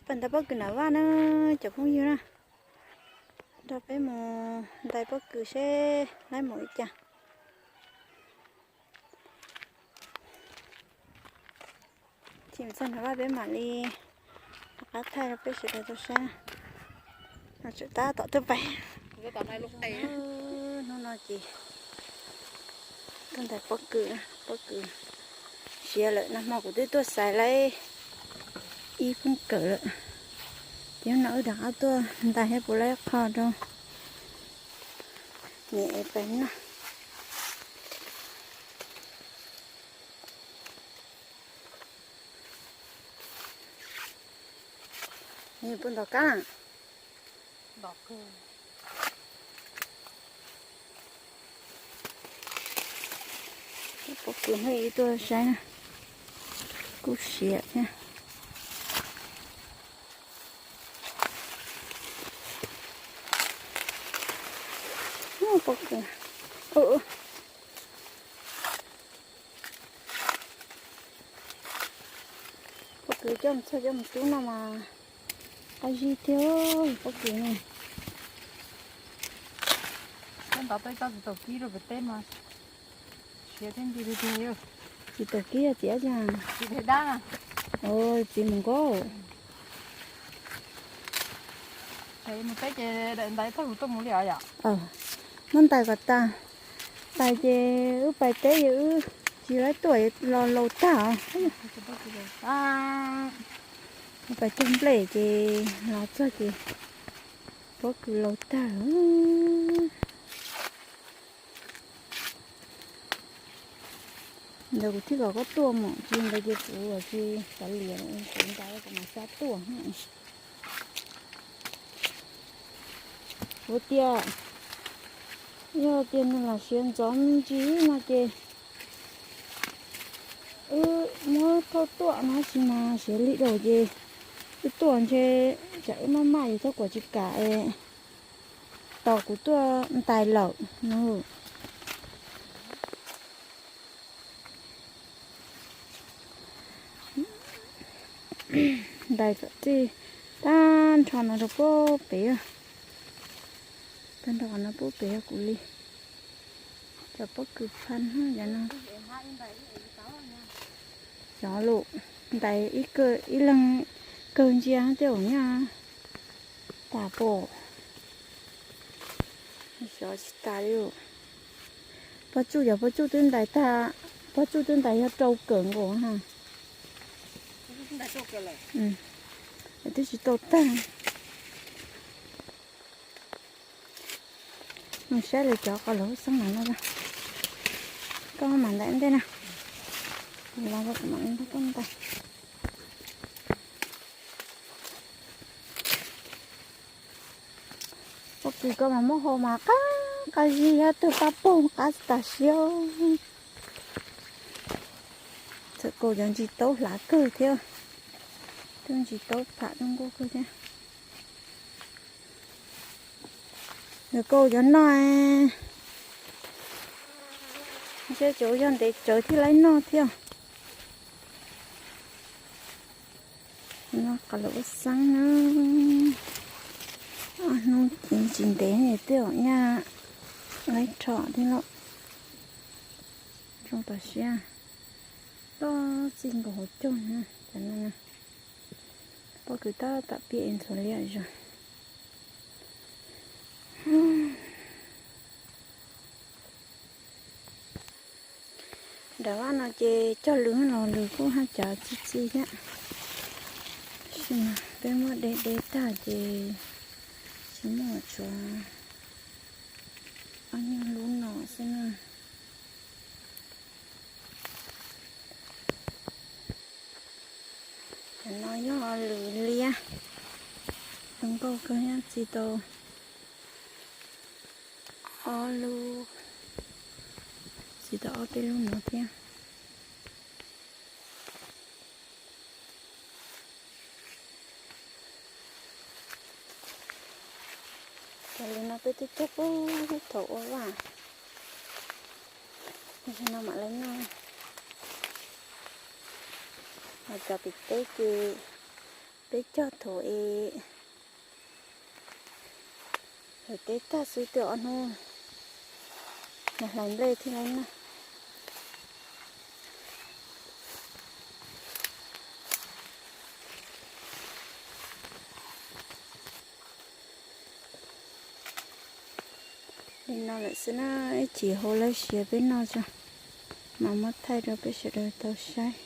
Peb ntais pob kws nram vaj na, cov phooj ywg na, nrog peb mus ntais pob kws seb laib mus li cas. Chim txog nram vaj peb mam li rov qab thaij rau peb sawv daws tau saib. No tseem tab tom tuaj pais. Hnub no ces tuaj ntais pob kws, pob kws siav lawm. Nag hmo kuv twb tuaj xaiv laib ib phooj kawm lawm, ces hnub no wb rov qab tuaj ntais thiab puas laib qho rau niam ev pais noj. Puas ntos kab? Pob kws hnub ib tuaj saib na, kuj siav thiab. Pob kws, pob kws coj mus txhawj coj mus cub noj mas qab zib thiab pob kws no. Coj ntov peb coj tsis taus kib rau pem teb mas siav thiab nti li tiag. Tsis taus kib yog txiv dab tsi? Txiv dab. Txiv mus nkauj. Mus teb ces daim ntais tag kuv tuaj mus li os yom. Muab ntais kom tas, tas ces wb pais teb ces wb tsis laib tuaj los laus tag os. Pais cog nplej ces los txog ces pob kws laus tag. Ntawd kuv thiaj kom koj tuaj mus, tsis ntawd ces kuv tsis kav liam, kuv ntais kuv mam xav tuaj. Kuv tias yog tias nws lam siav ntxov me ntsis no ces wb muab thauj tuaj no, tab sis mas siav li daus ces wb tuaj ntshe tsam wb maj maj ces thauj kuam tsis kam es tos kuv tuaj ntais lawm no. Ntais kom txij tag nrho no rau pub pem, tag nrho no pub pem yog kuv li. Cov pob kws phaj no, cov lus ntais ib leeg kawg ntsia tej zaum nyaj tas pom. Xyov tsis tas li. Pob tsuj, cov pob tsuj twb ntais tag, pob tsuj twb ntais yog rau kawm nkaus ha. Twb tsis tau tag. Mus saib lawv cov qos laus xeeb no na. Koj mam ntais ntej na. Los kuv mam li nrog koj ntais. Pob kws koj mas muab hau mas qab qab zib, yog tug pab pog qab tas siab. Txawm kaus cov ntsis taub hlav kawg thiab, tug ntsis taub pham tug nkuaj kawg thiab. Nws kaus cov no, ntshe cov yog ntev tsawv thiaj laib noj thiab. No qos laus ua xeeb na, ob hnub tsis ntev twb nyaj laib rho thiab lauj. Zoo tom siab, toj txij nkaus hauv caug na. Cov no pob kws tab tom piam ntxhuav liab zog. Nram vaj no ces cog lws los lws kuj haj cav txi txi thiab. Tab sis mas peb muab de de tag ces tsis muaj, tshuav ob nyuag lub no xwb na. Cov no yog lws liab, zoo nkauj kawg, txi tau ob lub, txi tau ob peb lub no thiab. Cov lws no peb twb cog puag thaum ua vaj, no mam li noj. Ho cov pem teb ces Peb cog thuv es, lawv teb tag xwb twb ob hnub, nws hlais nplej thiab na. Li no lawm xwb na, ib chim hau lawv siav peb noj tso, mas muab thaij rau peb sawv daws tau saib.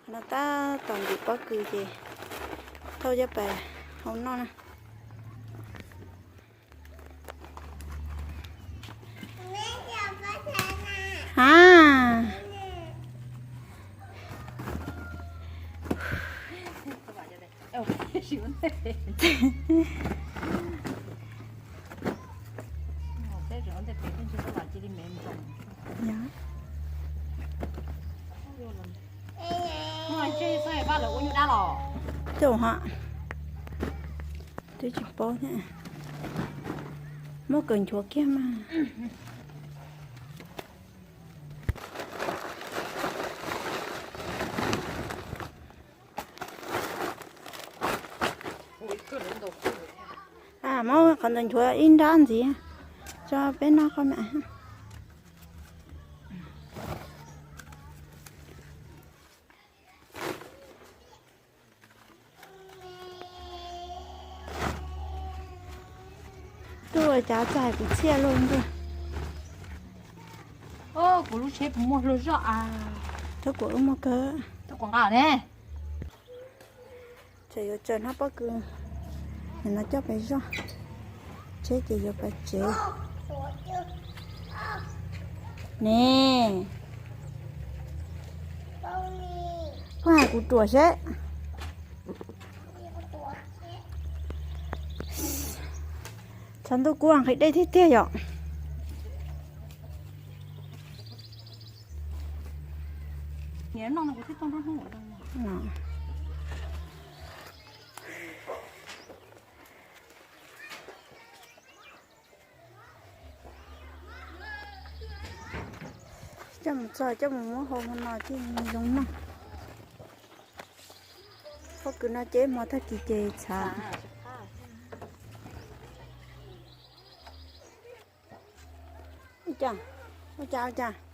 No tab tom ntim pob kws ces thauj coj pais hau noj na. A, coj ha, twb tsis paub thiab, muab kaws nchuav kiag mas. A, muab qhov ntawd nchuav ib nrab ntxiv tso peb noj qhov mam. Tuaj ua cas txais kwv txhiaj luaj ntuj. Kuv lub tsheb puas muaj hlua zoj a? Thaub kuam wb muaj kawg. Thaub kuam nqa ne. Tseem yuav tsaws hnab pob kws no coj pes zog, tsheb ces yuav pais tsev ne. Koj hais kuv ruam seb. Tshav ntuj kub nqhis dej tiag tiag yom. Coj mus txog coj mus muab hau hmo no thiaj zoo noj. Pob kws no ces hmo tag kis ces txhav. Cas, ua cas, ua cas?